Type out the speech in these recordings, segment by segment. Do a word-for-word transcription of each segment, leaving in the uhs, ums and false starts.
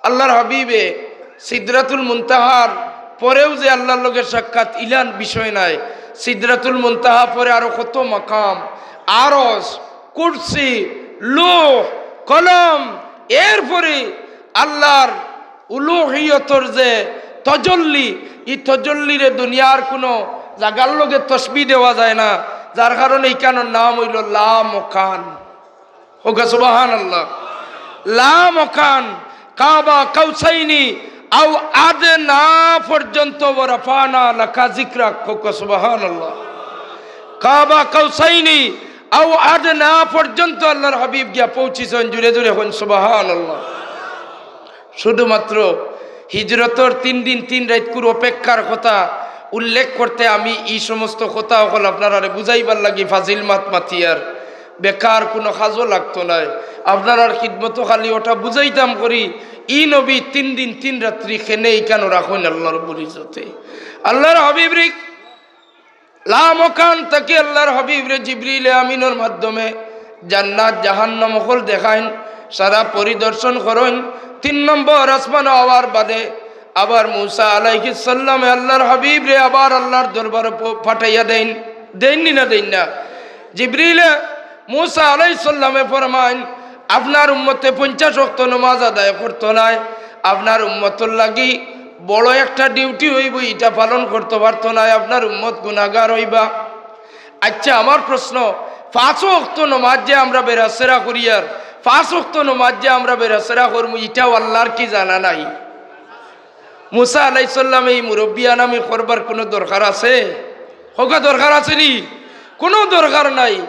আল্লাহর হাবিবে সিদরাতুল মুনতাহার পরেউ যে আল্লাহর লগে সাক্ষাৎ, ইলান বিষয় নায়। সিদরাতুল মুনতাহা পরে আরো কত মাকাম, আরশ, কুরসি, লৌহ, কলম, এরপরে আল্লাহর উলুহিয়তর যে তজল্লি, ই তজল্লিরে দুনিয়ার কুনু জাগার লগে তসবি দেওয়া যায় না, যার কারণে ইখানর নাম অইলো লামকান। কউক্কা সুবহানাল্লাহ। লামকান, কাবা কাউসাইনি আও আদনা পর্যন্ত, ওয়া রাফানা লাকা যিকরাক। কউক্কা সুবহানাল্লাহ। কাবা কাউসাইনি আও আদনা পর্যন্ত আল্লাহর হাবিব গিয়া পৌঁছিছইন। জুরে জুরে কইন সুবহানাল্লাহ। শুধুমাত্র হিজরতর তিন দিন তিন রাইতকুর অপেক্ষার কথা উল্লেখ করতে আমি ই সমস্ত কথা অকল আপনারারে বুঝাইবার লাগি ফাজিল মাত মাতিয়ার, বেকার কুনু কাজও লাগতো নায়। আপনারার খিদমতো খালি ওটা বুঝাইতাম করি, ই নবী তিন দিন তিন রাত্রি কেনে ইখানো রাখইন আল্লাহ রব্বুল ইজ্জতে। আল্লাহর হাবিবরে লামকান থাকি আল্লাহর হাবিবরে জিবরিলে আমিনর মাধ্যমে জান্নাত জাহান্নাম অকল দেখাইন, সারা পরিদর্শন করইন। তিন নম্বর আসমানো আওয়ার বাদে আবার মুসা আলাইহিস সালামে আল্লাহর হাবিবরে আবার আল্লাহর দরবারো প-, পাঠাইয়া দেইন। দেইন নি না দেইন না? জিবরিলে মুসা আলাইহিস সালামে ফরমাইন, "আপনার উম্মতে পঞ্চাশ ওয়াক্ত নমাজ আদায় করতো নায়, আপনার উম্মতর লাগি বড় একটা ডিউটি অইবো, ইটা পালন করতো পারতো নায়, আপনার উম্মত গুনাগার অইবা।" আচ্ছা, আমার প্রশ্ন, পাঁচ ওয়াক্ত নমাজ যে আমরা বেরাসেরা করিয়ার, পাঁচ ওয়াক্ত নমাজ যে আমরা বেরাসেরা করমু, ইটাও আল্লাহর কি জানা নাই? মুসা আলাইহিস সালামে ই মুরব্বিয়ানামি করবার কুনু দরকার আছে? কউক্কা দরকার আছে নি? কুনু দরকার নাই।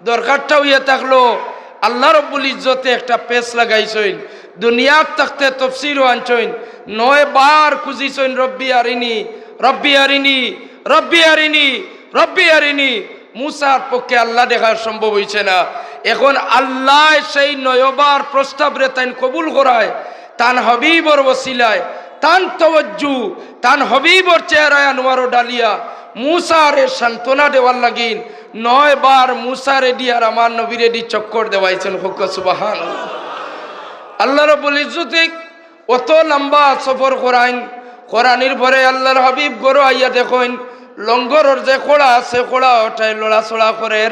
দরকারটা অইয়া থাকলো, আল্লাহ রব্বুল ইজ্জতে একটা পেচ লাগাইছইন। দুনিয়াত থাকতে তফসিরও আনছইন, নয় বার খুঁজিছইন, "রব্বি আরিনি, রব্বি আরিনি, রব্বি আরিনি, রব্বি আরিনি।" মুসার পক্ষে আল্লাহ দেখা সম্ভব অইছে না। এখন আল্লায় সেই নয়বার প্রস্তাবরে তাইন কবুল করায়, তান হাবিবর ওসিলায়, তান তওয়াজ্জু, তান হাবিবর চেহারায় আনোয়ারো ঢালিয়া মুসারে সান্ত্বনা দেওয়ার লাগিন নয়বার মুসারেদি আর আমার নবীরেদি চক্কর দেওয়াইছইন। কউক্কা সুবহানাল্লাহ। আল্লাহ রব্বুল ইজ্জতে অত লম্বা সফর করাইন, করানির পরে আল্লাহর হাবিব ঘরো আইয়া দেখইন, লঙ্গরর যে খড়া আছে, খড়া ওটায় লড়াচড়া করের।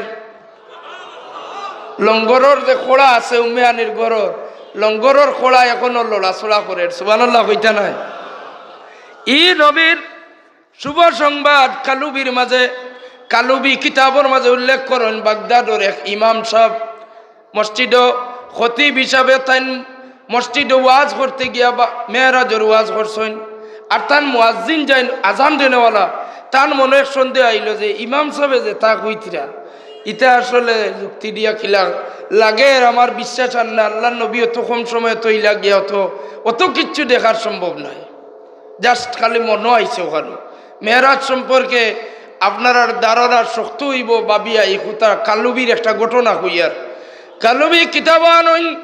লঙ্গরর যে খড়া আছে উম্মে হানির ঘরর, লঙ্গরর খড়া এখনো লড়াচড়া করের। সুবহানাল্লাহ কইতা নায়? ই নবীর শুভ সংবাদ কালুবির মাঝে, কালুবি কিতাবর মাঝে উল্লেখ করইন, বাগদাদর এক ইমাম সাব মসজিদো খতিব হিসাবে তাইন মসজিদো ওয়াজ করতে গিয়া বা মেরাজর ওয়াজ করছইন। আর তান মুয়াজ্জিন যেইন আজান দেনেওয়ালা, তান মনো এক সন্দেহ আইলো যে ইমাম সাবে যেতা কইতরা, ইতা আসলে যুক্তি দিয়া কিলা লাগের, আমার বিশ্বাস আর না, আল্লাহর নবী অত কম সময়ে তো ইলা গিয়া অত, অত কিচ্ছু দেখার সম্ভব নায়। Just খালি মনো আইছে অখানো। মেরাজ সম্পর্কে আপনারার ধারণা শক্ত অইবো ভাবিয়া ই কথা কালুবির একটা ঘটনা কইয়ার। কালুবি কিতাব আনইন,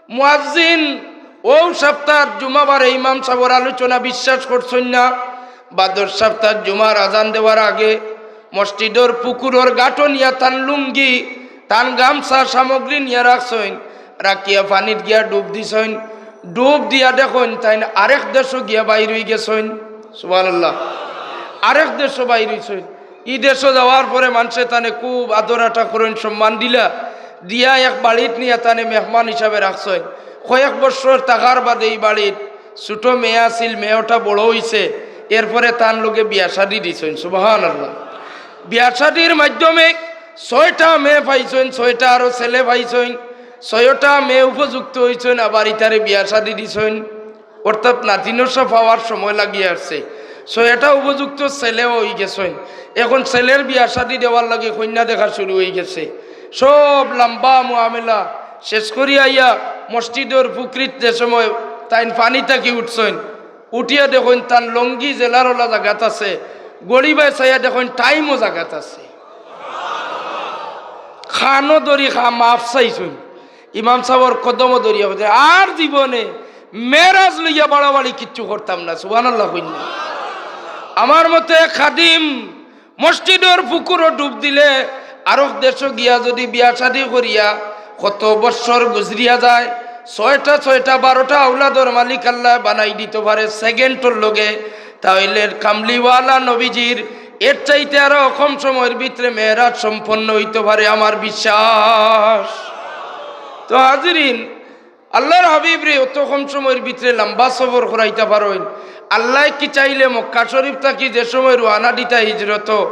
মুয়াজ্জিন অউ সাপ্তার জুমাবারে ইমাম সাবর আলোচনা বিশ্বাস করছইন না, বাদর সাপ্তার জুমার আজান দেওয়ার আগে মসজিদর পুকুরর ঘাটো নিয়া তান লুঙ্গি, তান গামছা সামগ্রী নিয়া রাখছইন, রাখিয়া পানিত গিয়া ডুব দিছইন। ডুব দিয়া দেখইন তাইন আরেক দেশো গিয়া বাইর অইগেছইন। সুবহানাল্লাহ। আরেক দেশো বাইর অইছইন। ই দেশো যাওয়ার পরে মানষে তানে খুব আদর আটা করইন, সম্মান দিলা, দিয়া এক বাড়িত নিয়া তানে মেহমান হিসাবে রাখছইন। কয়েক বৎসর থাকার বাদে ই বাড়িত ছোট মেয়ে আছিল, মেয়েটা বড় অইছে, এরপরে তান লগে বিয়া শাদি দিছইন। সুবহানাল্লাহ। বিয়া শাদির মাধ্যমে ছয়টা মেয়ে পাইছইন, ছয়টা আরো ছেলে পাইছইন, ছয়টা মেয়ে উপযুক্ত অইছইন, আবার ইতারে বিয়া শাদি দিছইন। অর্থাৎ নাতিনশা পাওয়ার সময় লাগিয়া আসছে। ছয়টা উপযুক্ত ছেলেও অইগেছইন। এখন ছেলের বিয়া শাদি দেওয়ার লাগি কইন্যা দেখা শুরু অইগেছে। সব লম্বা মুআমেলা শেষ করি আইয়া মসজিদর পুকুরিত যে সময় তাইন পানি থাকি উঠছইন, উঠিয়া দেখইন তান লুঙ্গি জেলার ওলা জাগাত আছে, ঘড়ি বায় চাইয়া দেখইন টাইমও জাগাত আছে। খানো ধরি খা মাফ চাইছইন। ইমাম সাবর কদমও ধরিয়া কইছে, "আর জীবনে মেরাজ লইয়া বাড়াবাড়ি কিচ্ছু করতাম না।" সুবহানাল্লাহ কইন না। আমার মতে খাদিম মসজিদর পুকুরো ডুব দিলে আরক দেশো গিয়া যদি বিয়া শাদি করিয়া কত বৎসর গুজরিয়া যায়, ছয়টা, ছয়টা, বারোটা আওলাদর মালিক আল্লায় বানাই দিতো পারে সেকেন্ডর লগে, তা অইলে কামলিওয়ালা নবীজির এর চাইতে আরো কম সময়র ভিতরে মেরাজ সম্পন্ন অইতো পারে, আমার বিশ্বাস। তো হাজিরিন, আল্লার হাবিবরে অত কম সময়র ভিতরে লম্বা সফর করাইতা পারইন। আল্লায় কি চাইলে মক্কা শরীফ থাকি যে সময় রওয়ানা দিতা হিজরত,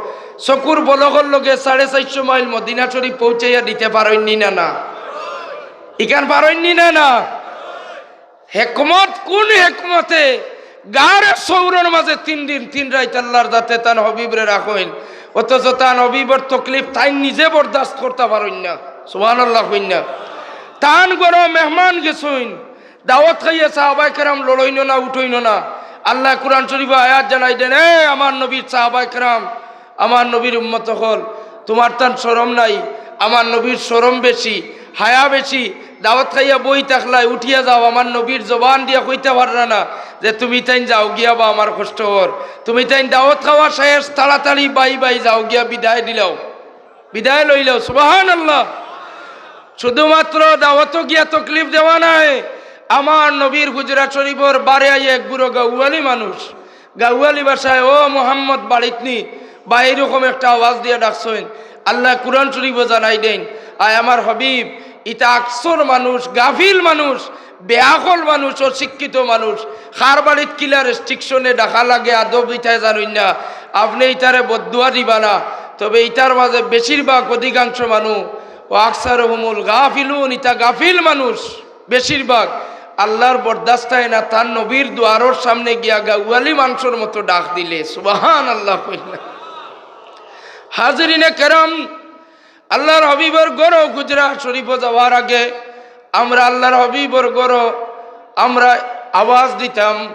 চকুর পলকর লগে সাড়ে চাইরশো মাইল মদিনা শরীফ পৌঁছাইয়া দিতে পারইন নি না? না, ইখান পারইন নি না? না। হেকমত, কোন হেকমতে গারে সৌরর মাঝে তিন দিন তিন রাইত আল্লার জাতে তান হাবিবরে রাখইন, অথচ তান হাবিবর তকলিফ তাইন নিজে বরদাস্ত করতা পারইন না? সুবহানাল্লাহ কইন না। তান ঘরো মেহমান গেছইন, দাওয়াত খাইয়া সাহাবায়ে কেরাম লড়ইন না, উঠইন না। আল্লায় কুরআন শরীফো আয়াত জানাই দেন, "এ আমার নবীর সাহাবায়ে কেরাম, আমার নবীর উম্মত অকল, তুমার তান শরম নাই? আমার নবীর শরম বেশি, হায়া বেশি। দাওয়াত খাইয়া বই থাকলায়, উঠিয়া যাও, আমার নবীর জবান দিয়া কইতা পাররা না যে তুমি তাইন যাও গিয়া বা আমার কষ্ট অর। তুমি তাইন দাওয়াত খাওয়া শেষ, তাড়াতাড়ি বাই বাই যাও গিয়া, বিদায় দিলাও।" বিদায় লইলাও। সুবহানাল্লাহ। শুধুমাত্র দাওয়াতো গিয়া তকলিফ দেওয়া নায়, আমার নবীর হুজরা শরীফর বারে আইয়া এক বুড়ো গাউয়ালি মানুষ, গাউয়ালি ভাষায়, "ও মোহাম্মদ, বাড়িত নি?" বা এইরকম একটা আওয়াজ দিয়া ডাকছইন। আল্লায় কুরআন শরীফো জানাই দেন, "আয় আমার হাবিব, ইতা আকসর মানুষ, গাফিল মানুষ, বেআকল মানুষ, অশিক্ষিত মানুষ, কার বাড়িত কিলা রেস্ট্রিকশনে ডাকা লাগে, আদব ইতায় জানইন না, আপনে ইতারে বদদুয়া দিবা না, তবে ইতার মাঝে বেশিরভাগ অধিকাংশ মানুষ, ও আকসারুহুমুল গাফিলুন, ইতা গাফিল মানুষ বেশিরভাগ।" আল্লার বরদাস্ত অয় না, তান নবীর দুয়ারর সামনে গিয়া গাউয়ালি মানষর মতো ডাক দিলে। সুবহানাল্লাহ কইলা। হাজিরিনে কেরাম, আল্লার হাবিবর ঘরো হুজরা শরীফো যাওয়ার আগে আমরা আল্লার হাবিবর ঘরো আমরা আওয়াজ দিতাম,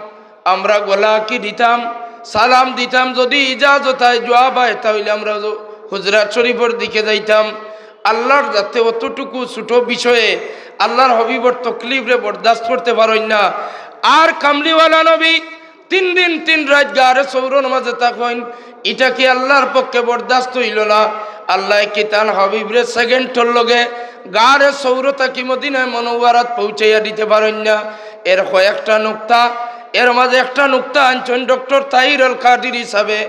আমরা গলাকি দিতাম, সালাম দিতাম। যদি ইজাজত অয়, জুয়াব অয়, তা অইলে আমরা হুজরা শরীফর দিকে যাইতাম। আল্লার জাতে অতটুকু ছোট বিষয়ে আল্লার হাবিবর তকলিফরে বরদাস্ত করতে পারইন না। আর কামলিওয়ালা নবী তিন দিন তিন রাইত গারে সৌরর মাঝে থাকইন, ইটা কি আল্লার পক্ষে বরদাস্ত অইলো না? আল্লায় কি তান হাবিবরে সেকেন্ডর লগে গারে সৌর থাকি মদিনায় মুনাওয়ারাত পৌঁছাইয়া দিতে পারইন না? এর কয়েকটা নুক্তা, এর মাঝে একটা নুক্তা আনছইন ডক্টর তাহির আল কাদির হিসাবে,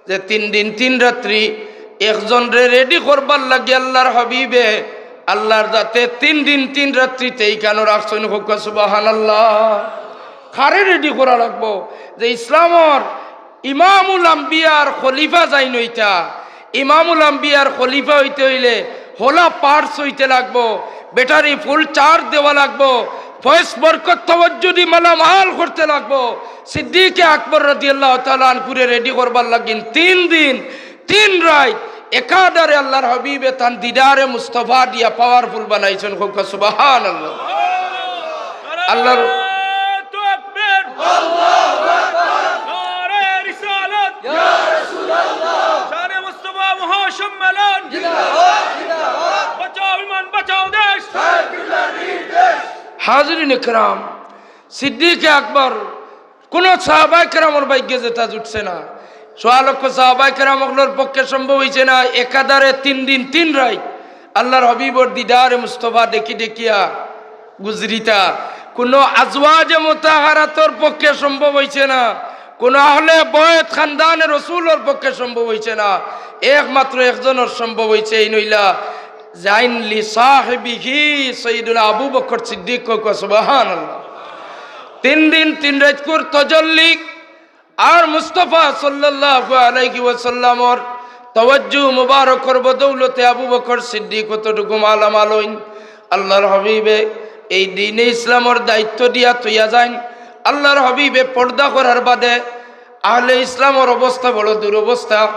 যে তিন দিন তিন রাত্রি একজনরে রেডি করবার লাগি আল্লার হাবিবে আল্লার জাতে তিন দিন তিন রাত্রিতে ইখানো রাখছইন। কউক্কা সুবহানাল্লাহ। কারে রেডি করা লাগবো? যে ইসলামর ইমামুল আম্বিয়ার খলিফা যাইন অইতা, ইমামুল আম্বিয়ার খলিফা অইতে অইলে হলা পার্টস অইতে লাগবো, ব্যাটারি ফুল চার্জ দেওয়া লাগবো, ফয়েজ বরকত তওয়াজ্জুদি মালামাল করতে লাগবো। সিদ্দিকে আকবর রাদিয়াল্লাহু তাআলা আনহুরে রেডি করবার লাগিন তিন দিন তিন রাইত একাধারে আল্লার হাবিবে তান দিদারে মুস্তফা দিয়া পাওয়ারফুল বানাইছইন। কউক্কা সুবহানাল্লাহ। আল্লার নারায়ে তাকবীর। আল্লাহু আকবার। নারায়ে রিসালাত। ইয়া রাসূলুল্লাহ। শানে মুস্তফা মহাসম্মেলন। জিন্দাবাদ, জিন্দাবাদ। বাঁচাও ইমান, বাঁচাও দেশ। সাইফুল্লাহর নির্দেশ। হাজিরিনে কেরাম, সিদ্দিকে আকবর কুনু সাহাবায়ে কেরামর ভাগ্যে যেটা জুটছে না, সোয়া লক্ষ সাহাবায়ে কেরাম অকলর পক্ষে সম্ভব অইছে না একাধারে তিন দিন তিন রাইত আল্লার হাবিবর দিদারে মুস্তফা দেখি দেখিয়া গুজরিতা। কুনু আজওয়াজে মুতাহারাতর পক্ষে সম্ভব অইছে না, কুনু আহলে বয়ত খানদানে রসুলর পক্ষে সম্ভব অইছে না। একমাত্র একজনর সম্ভব অইছে, এইন অইলা যাইন লি সাহিবিহি সাইয়্যিদুনা আবু বকর সিদ্দিক। কউক্কা সুবহানাল্লাহ। তিন দিন তিন রাইতকুর তজল্লি আর মুস্তফা সাল্লাল্লাহু আলাইহি ওয়াসাল্লামর তওয়াজ্জু মুবারকর বদৌলতে আবু বকর সিদ্দিক অতটুকু মালামাল অইন। আল্লার হাবিবে এই দ্বীনে ইসলামর দায়িত্ব দিয়া থইয়া যাইন। আল্লার হাবিবে পর্দা করার বাদে আহলে ইসলামর অবস্থা বড় দুরবস্থা।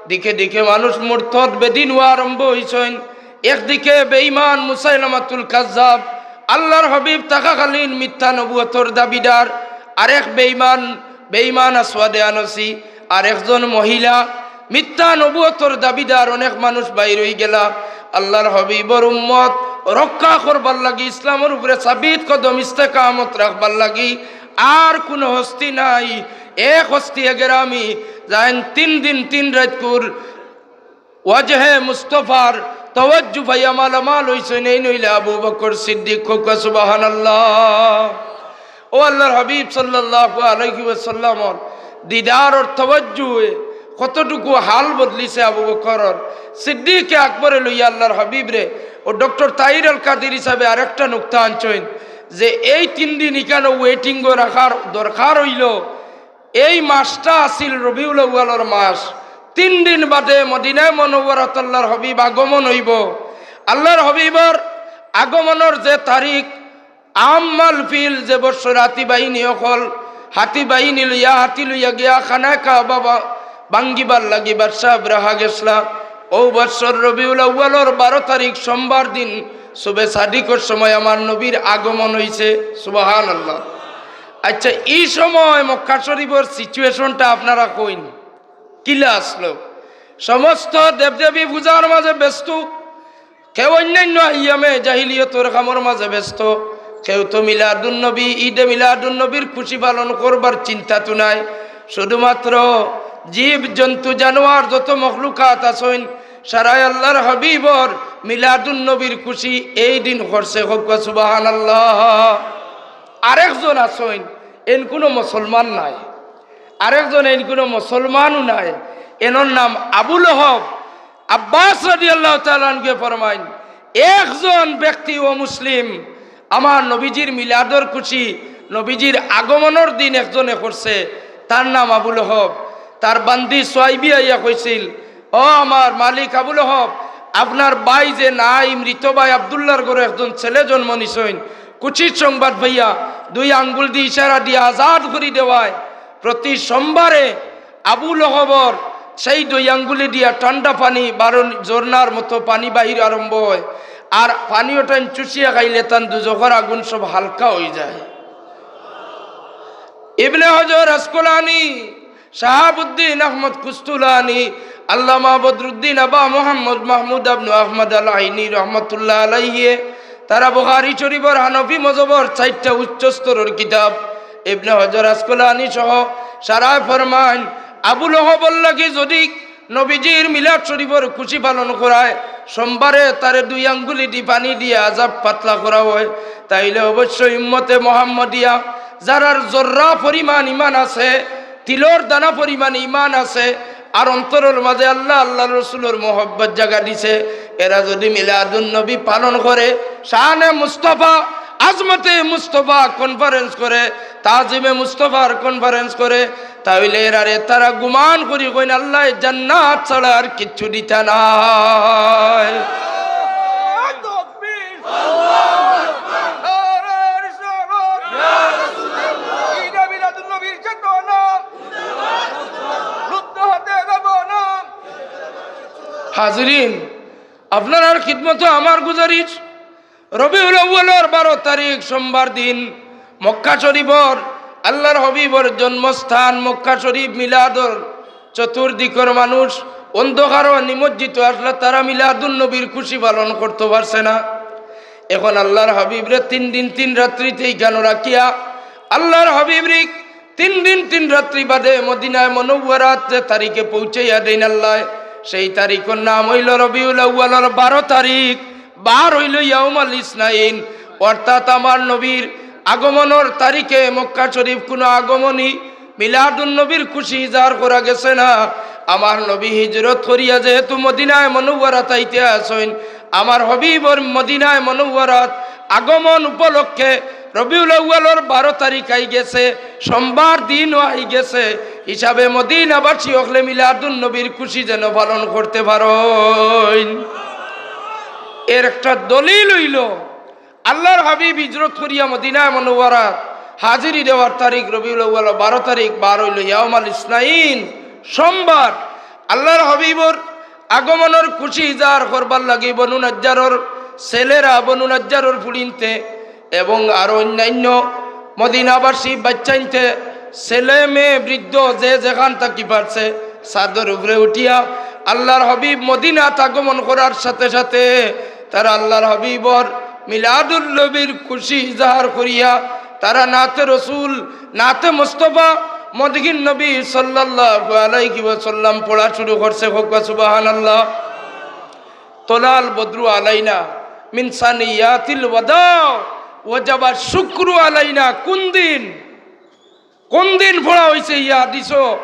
দিকে দিকে মানুষ মুরতাদ বেদিন অওয়া আরম্ভ অইছইন। একদিকে বেঈমান মুসাইলামাতুল কাজ্জাব, আল্লার হাবিব থাকাকালীন মিথ্যা নবুয়তর দাবিদার, আরেক বেঈমান, বেঈমান আসওয়াদে আনসি, আর একজন মহিলা মিথ্যা নবুয়তর দাবিদার, অনেক মানুষ বাইর অইগেলা। আল্লার হাবিবর উম্মত রক্ষা করবার লাগি, ইসলামর উপরে সাবিত কদম ইস্তেকামত রাখবার লাগি আর কুনু হস্তি নাই। এক হস্তি এগেরামি যাইন তিন দিন তিন রাইতকুর ওয়াজহে মুস্তফার তওয়াজ্জু পাইয়া মালামাল অইছইন, এইন অইলা আবু বকর সিদ্দিক। কউক্কা সুবহানাল্লাহ। ও আল্লাহর হাবিব সাল্লাল্লাহু আলাইহি ওয়াসাল্লামর দিদারর তওয়াজ্জুয়ে কতটুকু হাল বদলিছে আবু বকরর। সিদ্দিকে আকবরে লইয়া আল্লাহর হাবিবরে ও ডক্টর তাহির আল কাদির হিসাবে আরেকটা নুকতা আনছইন যে এই তিন দিন ইখানো ওয়েটিংও রাখার দরকার অইলো। এই মাসটা আছিল রবিউল আউয়ালর মাস। তিন দিন বাদে মদিনায় মনওয়ারাত আল্লাহর হাবিব আগমন অইবো। আল্লাহর হাবিবর আগমনর যে তারিখ, আম্মাল ফিল, যে বৎসর হাতি বাহিনী অকল, হাতি বাহিনী লইয়া, হাতি লইয়া গিয়া খানায় কাবা বা-, ভাঙ্গিবার লাগি বাদশা আবরাহা গেছলা। অউ বৎসর রবিউল আউয়ালর বারো তারিখ সোমবার দিন সুবে সাদিকর সময় আমার নবীর আগমন অইছে। সুবহানাল্লাহ। আচ্ছা, ই সময় মক্কা শরীফর সিচুয়েশনটা আপনারা কইন, কিলা আছলো? সমস্ত দেবদেবী পূজার মাঝে ব্যস্ত, কেউ অন্যান্য আইয়ামে জাহিলিয়তর কামর মাঝে ব্যস্ত, কেউ তো মিলাদুন নবী, ঈদে মিলাদুন নবীর খুশি পালন করবার চিন্তাত নাই। শুধুমাত্র জীব জন্তু জানোয়ার যত মখলুকাত আছইন, সারায় আল্লাহর হাবিবর মিলাদুন নবীর খুশি এই দিন করছে। কউক্কা সুবহানাল্লাহ। আরেকজন আছইন, এইন কুনু মুসলমান নায়। আরেকজন এইন কুনু মুসলমানও নায়। এইনর নাম আবু লহব। আব্বাস রাদিয়াল্লাহু তাআলা আনহুয়ে ফরমাইন, একজন ব্যক্তি অমুসলিম আমার নবীজির মিলাদর খুশি, নবীজির আগমনর দিন একজনে করছে, তার নাম আবু লহব। তার বান্দি সুয়াইবি আইয়া কইছিল, "ও আমার মালিক আবু লহব, আপনার ভাই যে নাই, মৃত ভাই আব্দুল্লাহর ঘরো একজন ছেলে জন্ম নিছইন।" খুশির সংবাদ পাইয়া দুই আঙ্গুল দি ইশারা দিয়া আজাদ করি দেওয়ায় প্রতি সোমবারে আবু লহবর সেই দুই আঙ্গুলি দিয়া ঠান্ডা পানি বারো ঝর্ণার মতো পানি বাহির আরম্ভ অয়। আর পানি ওটাইন চুষিয়া খাইলে তান দুজখর আগুন সব হালকা অইযায়। ইবনে হজর আসকুলানি, শাহাবুদ্দিন আহমদ কুস্তুলানি, আল্লামা বদরুদ্দিন আবা মোহাম্মদ মাহমুদ আবনু আহমদ আল আইনি রহমতুল্লাহ আলাইহি, তারা বুখারী শরীফর হানফি মজহবর চাইরটা উচ্চ স্তরর কিতাব ইবনে হজর আসকুলানি সহ সারায় ফরমাইন, আবু লহবর লাগি যদি নবীজির মিলাদ শরীফর খুশি পালন করায়, সোমবারে তারে দুই আঙ্গুলি দি পানি দিয়া আজাব পাতলা করা অয়, তাইলে অবশ্যই উম্মতে মোহাম্মদিয়া যারার জর্রা পরিমাণ ইমান আছে, তিলর দানা পরিমাণ ইমান আছে, আর অন্তরর মাঝে আল্লাহ, আল্লাহর রসুলর মহব্বত জাগা দিছে, এরা যদি মিলাদুন নবী পালন করে, শানে মুস্তফা, আজমতে মুস্তফা কনফারেন্স করে, তাজিমে মুস্তফার কনফারেন্স করে, তাইলে এরারে তারা গুমান করি কইন, আল্লায় জান্নাত ছাড়া আর কিচ্ছু দিতা নায়। হাজিরিন, আপনারার খিদমতো আমার গুজারিশ, রবিউল আউয়ালর বারো তারিখ সোমবার দিন মক্কা শরীফর আল্লাহর হাবিবর জন্মস্থান মক্কা শরীফ মিলাদর চতুর্দিকর মানুষ অন্ধকারো নিমজ্জিত আছলা, তারা মিলাদুন নবীর খুশি পালন করতো পারছে না। এখন আল্লাহর হাবিবরে তিন দিন তিন রাত্রিতে ইখানো রাখিয়া আল্লাহর হাবিবরে তিন দিন তিন রাত্রি বাদে মদিনায় মনওয়ারাত যে তারিখে পৌঁছাইয়া দেইন আল্লায়, সেই তারিখর নাম অইলো রবিউল আউয়ালর বারো তারিখ, বার অইলো ইয়াউমাল ইসনাইন, অর্থাৎ আমার নবীর আগমনর তারিখে মক্কা শরীফ কুনু আগমনী মিলাদুন নবীর খুশি ইজহার করা গেছে না। আমার নবী হিজরত করিয়া যেহেতু মদিনায় মনওয়ারাত আইতে আছইন, আমার হাবিবর মদিনায় মনওয়ারাত আগমন উপলক্ষে রবিউল আউয়ালর বারো তারিখ আই গেছে, সোমবার দিনও আই গেছে, হিসাবে মদিনাবাসী অকলে মিলাদুন নবীর খুশি যেন পালন করতে পারইন। এর একটা দলিল অইলো, আল্লাহর হাবিব হিজরত করিয়া মদিনায় মনওয়ারাত হাজিরি দেওয়ার তারিখ রবিউল আউয়াল, বারো তারিখ, বার অইলো ইয়াউমাল ইসনাইন, সোমবার। আল্লাহর হাবিবর আগমনর খুশি ইজহার করবার লাগি বনু নাজ্জারর ছেলেরা, বনু নাজ্জারর ফুড়িন্তে এবং আরো অন্যান্য মদিনাবাসী বাইচ্চাইন্তে, ছেলে মেয়ে বৃদ্ধ যে যেখান থাকি পারছে, ছাদর উপরে উঠিয়া আল্লাহর হাবিব মদিনাত আগমন করার সাথে সাথে তারা আল্লাহর হাবিবর মিলাদুন নবীর খুশি ইজহার করিয়া তারা নাতে রসুল, নাতে মুস্তফা, মদহিন নবী সাল্লাল্লাহু আলাইহি ওয়াসাল্লাম পড়া শুরু করছে। কউক্কা সুবহানাল্লাহ। তলাল বদরু আলাইনা মিন সানিয়াতিল ওয়াদা ওয়াজাবা শুকরু আলাইনা। কোন দিন, কোন দিন পড়া অইছে ই হাদিসো?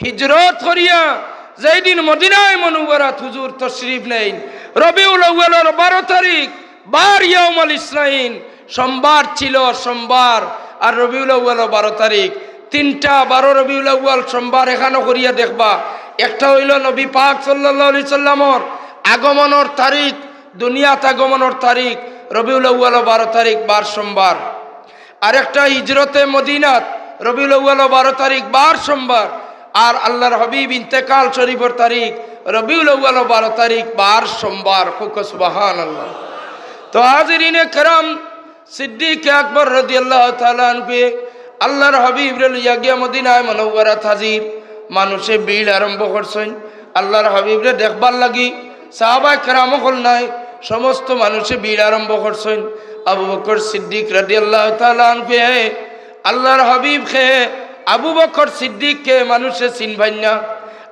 হিজরত করিয়া যেই দিন মদিনায় মুনাওয়ারাত হুজুর তশরিফ নেইন, রবিউল আউয়ালর বারো তারিখ, বার ইয়াউমাল ইসনাইন, সোমবার ছিল, সোমবার, আর রবিউল আউয়ালও বারো তারিখ। তিনটা বারো রবিউল আউয়াল সোমবার এখানো করিয়া দেখবা। একটা অইলো নবী পাক সাল্লাল্লাহু আলাইহি সাল্লামর আগমনর তারিখ, দুনিয়াত আগমনর তারিখ, রবিউল আউয়ালও বারো তারিখ, বার সোমবার। আরেকটা হিজরতে মদিনাত, রবিউল আউয়ালও বারো তারিখ, বার সোমবার। আর আল্লাহর হাবিব ইন্তেকাল শরীফর তারিখ, রবিউল আউয়ালও বারো তারিখ, বার সোমবার। কউক্কা সুবহানাল্লাহ। তো হাজিরিনে কেরাম, সিদ্দিকে আকবর রাদিয়াল্লাহু তাআলা আনহুয়ে আল্লাহর হাবিবরে লইয়া গিয়া মদিনায় মুনাওয়ারাত হাজির। মানুষে ভিড় আরম্ভ করছইন আল্লাহর হাবিবরে দেখবার লাগি। সাহাবায়ে কেরাম অকল নায়, সমস্ত মানুষে ভিড় আরম্ভ করছইন। আবু বকর সিদ্দিক রাদিয়াল্লাহু তাআলা আনহুয়ে আল্লাহর হাবিব কে, আবু বকর সিদ্দিককে মানুষে চিনবাইন না।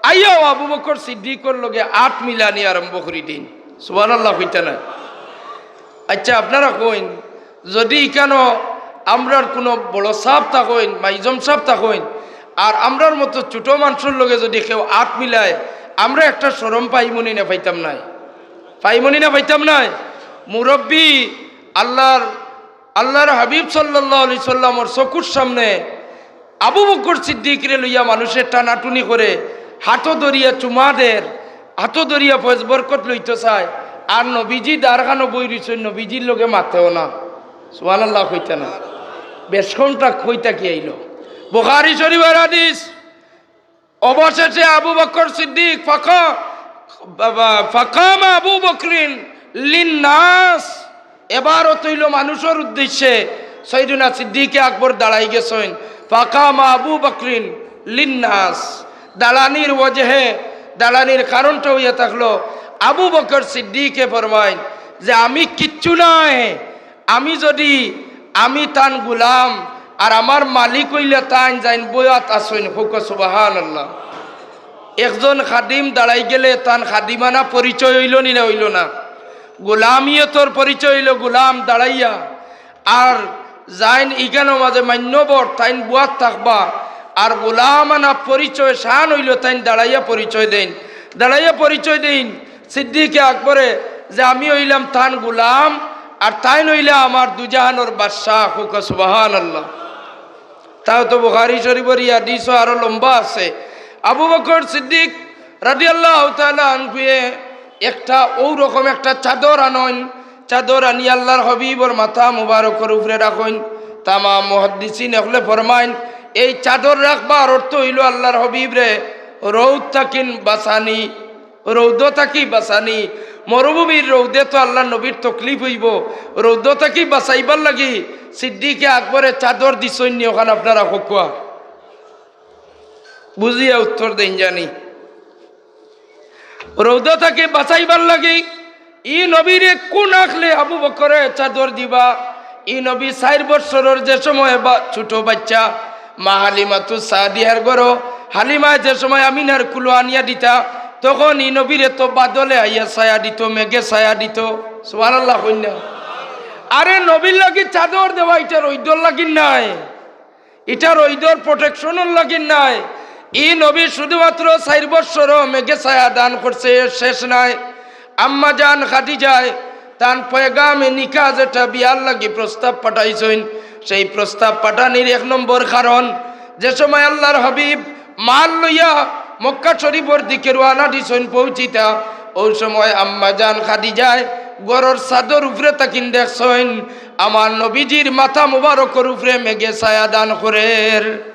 আইয়াও আবু বকর সিদ্দিকর লগে আত মিলানি আরম্ভ করি দেইন। সুবহানাল্লাহ কইতা না? আচ্ছা, আপনারা কইন, যদি ইখানো আমরার কুনু বড় সাব থাকইন, মাইজম সাব থাকইন, আর আমরার মতো ছোট মানষর লগে যদি কেউ আত মিলায়, আমরা একটা শরম পাইমুনি না পাইতাম নায়? পাইমুনি না পাইতাম নায়? মুরব্বি, আল্লাহর, আল্লাহর হাবিব সাল্লাল্লাহু আলাইহি সাল্লামর চকুর সামনে আবু বকর সিদ্দিকরে লইয়া মানুষে টানাটুনি করে, হাতো ধরিয়া চুমা দের, হাতো ধরিয়া ফয়েজ বরকত লইতো চায়, আর নবীজি দারখানো বই রইছইন, নবীজির লগে মাতেও না। সুবহানাল্লাহ কইতা না? বেশ কমটা কইতা কি আইলো? বুখারী শরীফের হাদিস। অবশেষে আবু বকর সিদ্দিক ফাকা-, বা-, বা-, ফাকামা আবু বকরিন লিন্নাস। এবার অত অইলো মানুষর উদ্দেশ্যে সাইয়েদুনা সিদ্দিকে আকবর দাঁড়াই গেছইন। ফাকামা আবু বকরিন লিন্নাস। দাঁড়ানির ওয়াজহে, দাঁড়ানির কারণটা অইয়া থাকলো, আবু বকর সিদ্দিকে ফরমাইন যে, "আমি কিচ্ছু নায়, আমি যদি, আমি তান গুলাম, আর আমার মালিক অইলা তাইন, যাইন বয়াত আছইন।" কউক্কা সুবহানাল্লাহ। একজন খাদিম দাঁড়াই গেলে তান খাদিমানা পরিচয় অইলো নি না অইলো না? গুলামিয়তর পরিচয় অইলো গুলাম দাঁড়াইয়া, আর যাইন ইখানো মাঝে মান্যবর তাইন বয়াত থাকবা, আর গুলামানা পরিচয় শান অইলো তাইন দাঁড়াইয়া পরিচয় দেইন, দাঁড়াইয়া পরিচয় দেইন সিদ্দিকে আকবরে যে আমি অইলাম তান গুলাম, আর তাইন অইলা আমার দুজাহানর বাদশা। কউক্কা সুবহানাল্লাহ। তাও তো বুখারী শরীফর ই হাদিসও আরো লম্বা আছে। আবু বকর সিদ্দিক রাদিয়াল্লাহু তাআলা আনহুয়ে একটা অউ রকম একটা চাদর আনইন, চাদর আনি আল্লাহর হাবিবর মাথা মুবারকর উপরে রাখইন। তামাম মুহাদ্দিসিন অকলে ফরমাইন, এই চাদর রাখবার অর্থ অইলো আল্লাহর হাবিবরে রৌদ থাকিন বাঁচানি। রৌদ থাকি বাঁচানি। মরুভূমির রৌদে তো আল্লাহর নবীর তকলিফ অইবো। রৌদ থাকি বাঁচাইবার লাগি সিদ্দিকে আকবরে চাদর দিছইন নি, অখান আপনারা কউক্কা। বুঝিয়া উত্তর দেইন জানি। রৌদ থাকি বাঁচাইবার লাগি ই নবীরে কুন আখলে আবু বকরে চাদর দিবা? ই নবী চাইর বছরর যে সময় বা-, ছোট বাইচ্চা, মা হালিমাতু সাদিয়ার ঘরো, হালিমায় যে সময় আমিনার কুলো আনিয়া দিতা, তখন ই নবীরে তো বাদলে আইয়া ছায়া দিতো, মেঘে ছায়া দিতো। সুবহানাল্লাহ কইন না? আরে নবীর লাগি চাদর দেওয়া, ইটা রইদর লাগি নায়। ইটা রইদর protection-র লাগি নায়। ই নবী শুধুমাত্র চাইর বছরও মেঘে ছায়া দান করছে, এর শেষ নাই। আম্মা জান খাদিজায় তান পয়গামে নিকা যেটা বিয়ার লাগি প্রস্তাব পাঠাইছইন, সেই প্রস্তাব পাঠানির এক নম্বর কারণ, যে সময় আল্লাহর হাবিব মাল লইয়া মক্কা শরীফর দিকে রওয়ানা দিছইন পৌঁছিতা, অউ সময় আম্মা জান খাদিজায় ঘরর ছাদর উপরে থাকিন দেখছইন, আমার নবীজির মাথা মুবারকর উপরে মেঘে ছায়া দান করের।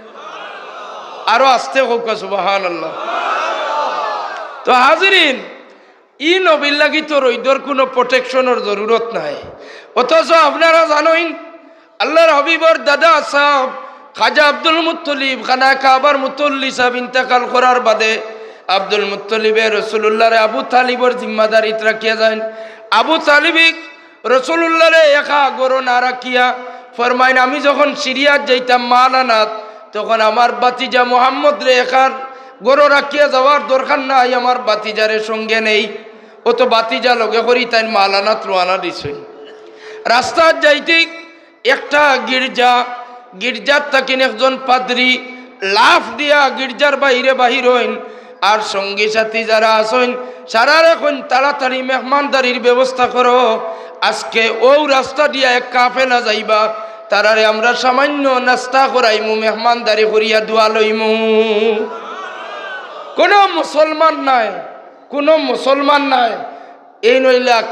আরো আস্তে কউক্কা সুবহানাল্লাহ। তো হাজিরিন, ই নবীর লাগি তো রইদর কুনু protection-র জরুরত নাই। অথচ আপনারা জানইন, আল্লাহর হাবিবর দাদা সাব খাজা আব্দুল মুত্তলিব, খানায়ে কাবার মুতল্লি সাব ইন্তেকাল করার বাদে আব্দুল মুত্তলিবে রসুলুল্লাহরে আবু তালিবর জিম্মাদারিত রাখিয়া যাইন। আবু তালিবে রসুলুল্লাহরে একা ঘরো না রাখিয়া ফরমাইন, "আমি যখন সিরিয়াত যাইতাম মাল আনাত, তখন আমার ভাতিজা মুহাম্মদরে একার ঘরো রাখিয়া যাওয়ার দরকার নাই, আমার ভাতিজারে সঙ্গে নেই।" অউ তো ভাতিজা লগে করি তাইন মাওলানাত রওয়ানা দিছইন। রাস্তাত যাইতে একটা গির্জা, গির্জার থাকিন একজন পাদ্রি লাফ দিয়া গির্জার বাইরে বাহির অইন। আর সঙ্গী সাথী যারা আছইন, সারারে কইন, "তাড়াতাড়ি মেহমানদারির ব্যবস্থা করো, আজকে অউ রাস্তা দিয়া এক কাফেলা যাইবা, তারারে আমরা সামান্য নাস্তা করাইমু, মেহমানদারি করিয়া দোয়া লইমু।" কুনু মুসলমান নাই, কুনু মুসলমান নাই। এইন অইলা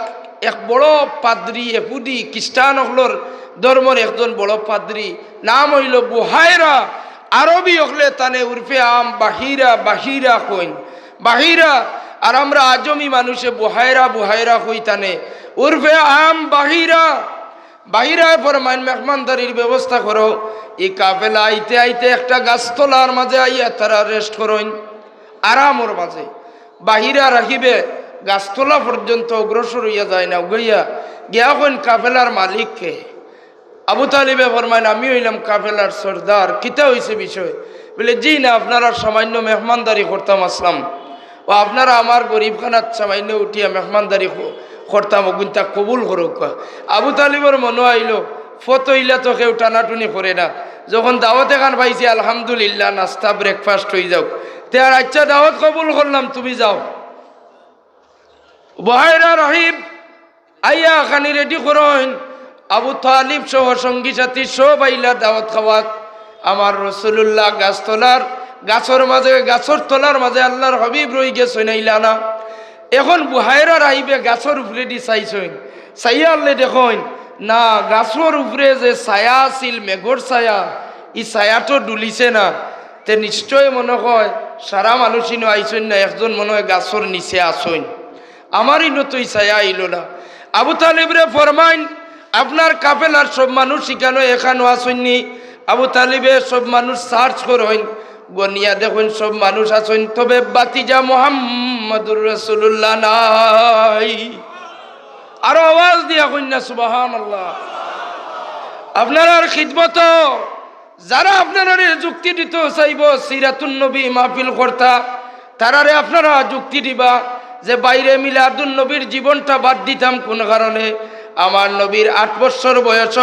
এক বড় পাদ্রি, এহুদি খ্রিস্টান অকলর ধর্মর একজন বড় পাদ্রি, নাম অইলো বুহায়রা। আরবি অকলে তানে উরফে আম বাহিরা, বাহিরা কইন, বাহিরা। আর আমরা আজমি মানুষে বুহায়রা, বুহায়রা কই তানে, উরফে আম বাহিরা। বাহিরায় ফরমাইন, "মেহমানদারির ব্যবস্থা করো।" ই কাফেলা আইতে আইতে একটা গাছতলার মাঝে আইয়া তারা রেস্ট করইন, আরামর মাঝে। বাহিরা রাহিবে গাছতলা পর্যন্ত অগ্রসর অইয়া যায় না, উগাইয়া গিয়া কইন, "কাফেলার মালিক কে?" আবু তালিবে ফরমাইন, "আমি অইলাম কাফেলার সর্দার, কিতা অইছে বিষয়?" বলে, "জি না, আপনারার সামান্য মেহমানদারি করতাম আছলাম, অউ আপনারা আমার গরিবখানাত সামান্য উঠিয়া মেহমানদারি ক-, করতাম, অগুইনতা কবুল করউক্কা।" আবু তালিবর মনো আইলো, ফত অইলা তো কেউ টানাটুনি করে না, যখন দাওয়াত এখান পাইছি, আলহামদুলিল্লাহ, নাস্তা breakfast অইযাউক, তে আর আইচ্ছা, দাওয়াত কবুল করলাম, তুমি যাও। বুহায়রা রাহিব আইয়া খানি রেডি করইন, আবু তালিব সহ সঙ্গী সাথী সব আইলা দাওয়াত খাওয়াত। আমার রাসুলুল্লাহ গাছতলার, গাছর মাঝে, গাছর তলার মাঝে আল্লার হাবিব রইগেছইন, আইলা না। এখন বুহায়রা রাহিবে গাছর উপরেদি চাইছইন, চাইয়া আল্লে দেখইন, না, গাছর উপরে যে ছায়া আছিল, মেঘর ছায়া, ই ছায়া তো ডুলিছে না। তে নিশ্চয় মনো অয় সারা মানুষ ইনো আইছইন না, একজন মনো অয় গাছর নিচে আছইন। আমার ইনো তো ই ছায়া আইলো না। আবু তালিবরে ফরমাইন, "আপনার কাফেলার সব মানুষ ইখানো এখানো আছইন নি?" আবু তালিবে সব মানুষ search করইন, গনিয়া দেখইন সব মানুষ আছইন, তবে ভাতিজা মুহাম্মদুর রাসুলুল্লাহ নাই। আরো আওয়াজ দিয়া কইন না, সুবহানাল্লাহ। আপনারার খিদমত যারা আপনারারে যুক্তি দিতো চাইবো, সিরাতুন নবী মাহফিল করতা, তারারে আপনারা যুক্তি দিবা যে বাইরে মিলাদুন নবীর জীবনটা বাদ দিতাম কোন কারণে? আমার নবীর আট বছর বয়স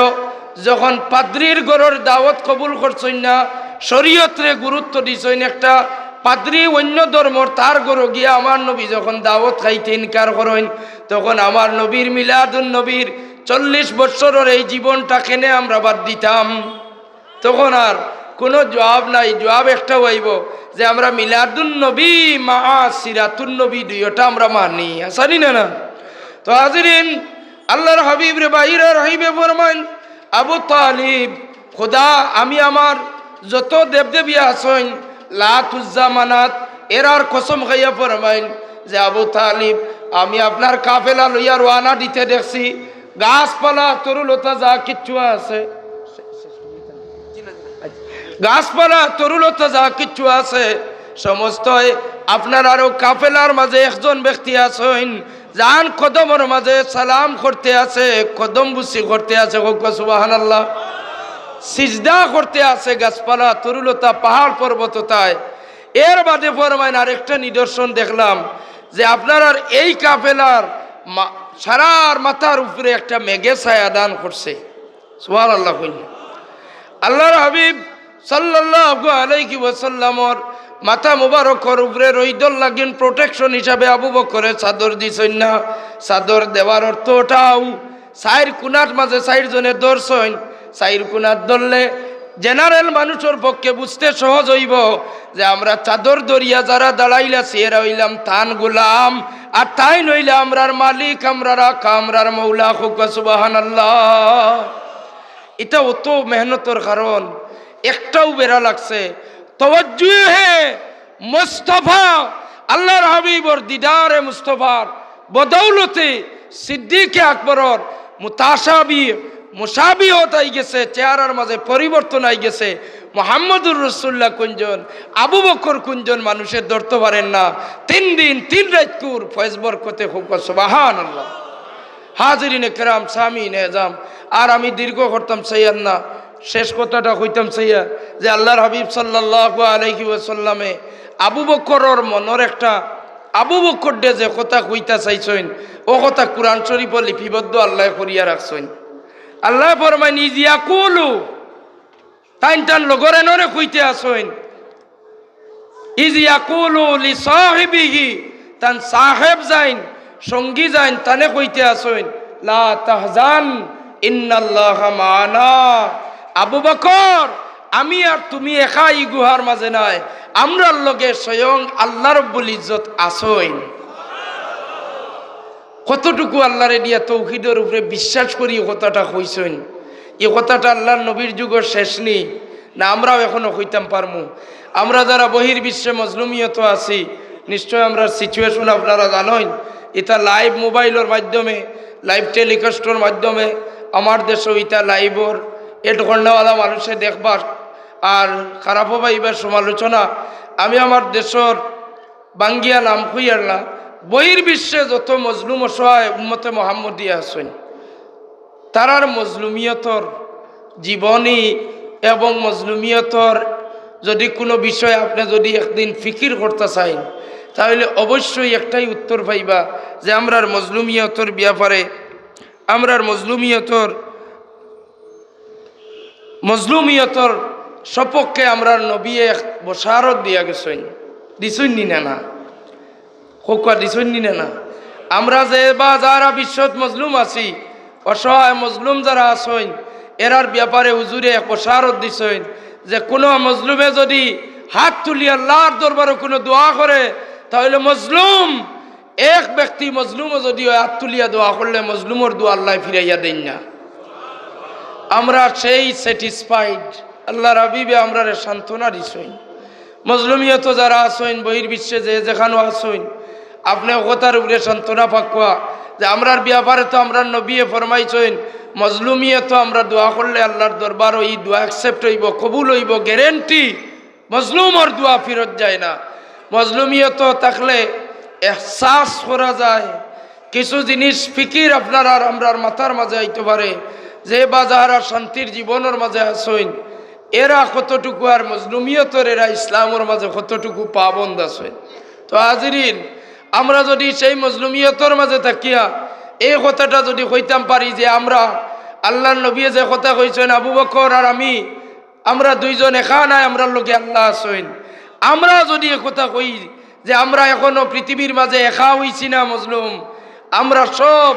যখন পাদ্রির ঘরর দাওয়াত কবুল করছইন না, শরীয়তরে গুরুত্ব দিছইন একটা, পাদ্রি অন্য ধর্মর, তার ঘরো গিয়া আমার নবী যখন দাওয়াত খাইতে ইনকার করইন, তখন আমার নবীর মিলাদুন নবীর চল্লিশ বছরর এই জীবনটা কেনে আমরা বাদ দিতাম? তখন আর কোনো জবাব নাই, জবাব একটাউ আইবো যে আমরা মিলাদুন নবী মা সিরাতুন নবী দুইওটা আমরা মানি, আছানি না না? তো হাজিরিন, আল্লার হাবিবরে বাহিরা রাহিবে ফরমাইন, "আবু তালিব, খোদা, আমি আমার যত দেবদেবী আছইন, লাত, উজ্জা, মানাত, এরার কসম খাইয়া ফরমাইন যে আবু তালিব, আমি আপনার কাফেলা লইয়া রওয়ানা দিতে দেখছি, গাছপালা তরুলতা যা কিচ্ছু আছে, গাছপালা তরুলতা যা কিচ্ছু আছে, সমস্তই আপনারার অউ কাফেলার মাঝে একজন ব্যক্তি আছইন, যান কদমর মাঝে সালাম করতে আছে, কদম বুসি করতে আছে।" কউক্কা সুবহানাল্লাহ। সিজদা করতে আছে গাছপালা তরুলতা পাহাড় পর্বত তাই। এর বাদে ফরমাইন, "আরেকটা নিদর্শন দেখলাম যে আপনারার এই কাফেলার মা-, সারার মাথার উপরে একটা মেঘে ছায়া দান করছে।" সুবহানাল্লাহ কইন। আল্লার হাবিব সাল্লাল্লাহু আলাইহি ওয়াসাল্লামর মাথা মুবারকর উপরে রইদর লাগিন protection হিসাবে আবু বকরে চাদর দিছইন না। চাদর দেওয়ার অর্থ অটাউ, চাইর কুনার মাঝে চাইর জনে ধরছইন। চাইর কুনাত ধরলে general মানুষর পক্ষে বুঝতে সহজ অইবো যে আমরা চাদর ধরিয়া যারা দাঁড়াইল আছি, এরা অইলাম তান গোলাম, আর তাইন অইলা আমরার মালিক, আমরার আকা, আমরার মৌলা। কউক্কা সুবহানাল্লাহ। ইটা অত মেহনতর কারণ, একটাউ বেড়া লাগছে। তওয়াজ্জুহে মুস্তাফা, আল্লার হাবিবর দিদারে মুস্তাফার বদৌলতে সিদ্দিকে আকবরর মুতাশাবি, মুশাবিহত আইগেছে, চেহারার মাঝে পরিবর্তন আইগেছে। মুহাম্মদুর রাসুলুল্লাহ কুনজন, আবু বকর কুনজন মানুষে ধরতো পারের না। তিন দিন তিন রাইতকুর ফয়েজ বরকতে। কউক্কা সুবহানাল্লাহ। হাজিরিনে কেরাম, সামিইনে এজাম, আর আমি দীর্ঘ করতাম চাইয়ার না, শেষ কথাটা কইতাম চাইয়ার যে আল্লার হাবিব সাল্লাল্লাহু আলাইহি ওয়াসাল্লামে আবু বকরর মনর একটা আবু বকররে যে কথা কইতা চাইছইন, অউ কথা কুরআন শরীফো লিপিবদ্ধ আল্লায় করিয়া রাখছইন। আল্লায় ফরমাইন, "ইজ ইয়াকুলু", তাইন তান লগর এনরে কইতে আছইন, "ইজ ইয়াকুলু লিসাহিবিহি", তান সাহেব যাইন, সঙ্গী যাইন, তানে কইতে আছইন, "লা তাহজান, ইন্নাল্লাহা মা'আনা।" আবু বকর, আমি আর তুমি একা ই গুহার মাঝে নায়, আমরার লগে স্বয়ং আল্লাহ রব্বুল ইজ্জত আছইন। কতটুকু আল্লাহরে দিয়া তৌহিদর উপরে বিশ্বাস করি ই কথাটা কইছইন। ই কথাটা আল্লাহর নবীর যুগর শেষ নি, না আমরাও এখনো কইতাম পারমু? আমরা যারা বহির্বিশ্বে মজলুমিয়ত আছি, নিশ্চয় আমরার situation আপনারা জানইন। ইতা live মোবাইলর মাধ্যমে, live telecastর মাধ্যমে আমার দেশও ইতা liveর add করনেওয়ালা মানুষে দেখবার আর খারাপও পাইবার সমালোচনা। আমি আমার দেশর বাঙ্গিয়া নাম কইয়ার না, বহির্বিশ্বে যত মজলুম অসহায় উম্মতে মোহাম্মদী আছইন, তারার মজলুমিয়তর জীবনী এবং মজলুমিয়তর যদি কুনু বিষয় আপনে যদি একদিন ফিকির করতা চাইন, তাইলে অবশ্যই একটাই উত্তর পাইবা যে আমরার মজলুমিয়তর ব্যাপারে, আমরার মজলুমিয়তর মজলুমিয়তর সপক্ষে আমরার নবীয়ে এক বশারত দিয়া গেছইন, দিছইন নি না? না, কউক্কা, দিছইন নি না? না, আমরা যে বা যারা বিশ্বত মজলুম আছি, অসহায় মজলুম যারা আছইন, এরার ব্যাপারে হুজুরে এক বশারত দিছইন যে কুনু মজলুমে যদি হাত তুলি আল্লাহর দরবারো কুনু দোয়া করে, তাইলে মজলুম এক ব্যক্তি মজলুমও যদি অয়, হাত তুলিয়া দোয়া করলে মজলুমর দোয়া আল্লায় ফিরাইয়া দেইন না। আমরা সেই satisfied। আল্লাহর হাবিবে আমরারে সান্ত্বনা দিছইন। মজলুমিয়ত যারা আছইন, বহির্বিশ্বে যে যেখানো আছইন, আপনে অউ কথার উপরে সান্ত্বনা পাউক্কা যে আমরার ব্যাপারে তো আমরার নবীয়ে ফরমাইছইন, মজলুমিয়ত আমরা দোয়া করলে আল্লাহর দরবারো ই দোয়া accept অইবো, কবুল অইবো, guarantee। মজলুমর দোয়া ফিরত যায় না। মজলুমিয়ত থাকলে এহসাস করা যায়, কিছু জিনিস ফিকির আপনার আর আমরার মাথার মাঝে আইতো পারে যে বা যারা শান্তির জীবনর মাঝে আছইন, এরা কতটুকু আর মজলুমিয়তর, এরা ইসলামর মাঝে কতটুকু পাবন্দ আছইন। তো হাজিরিন, আমরা যদি সেই মজলুমিয়তর মাঝে থাকিয়া এই কথাটা যদি কইতাম পারি যে আমরা, আল্লাহর নবীয়ে যে কথা কইছইন, আবু বকর আর আমি, আমরা দুইজন একা নায়, আমরার লগে আল্লাহ আছইন। আমরা যদি এ কথা কই যে আমরা এখনো পৃথিবীর মাঝে একা অইছি না মজলুম, আমরা সব,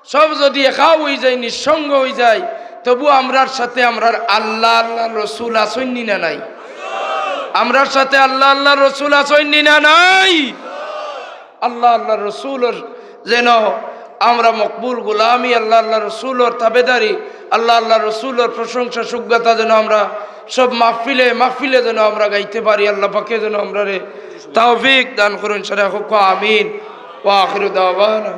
সব যদি একা অই যাই, নিঃসঙ্গ অই যাই, তবু আমরার সাথে আমরার আল্লাহ, আল্লাহর রসুল আছইন নি না নাই? আমরার সাথে আল্লাহ, আল্লাহর রসুল আছইন নি না নাই? আল্লাহ, আল্লাহর রসুলর যেন আমরা মকবুল গোলামি, আল্লাহ, আল্লাহর রসুলর তাবেদারি, আল্লাহ, আল্লাহর রসুলর প্রশংসা সুগাতা যেন আমরা সব মাহফিলে মাহফিলে যেন আমরা গাইতে পারি। আল্লাহ পাকে যেন আমরারে তৌফিক দান করইন। সারা কউক্কা আমিন। ওয়া আখিরু দাওয়ানা।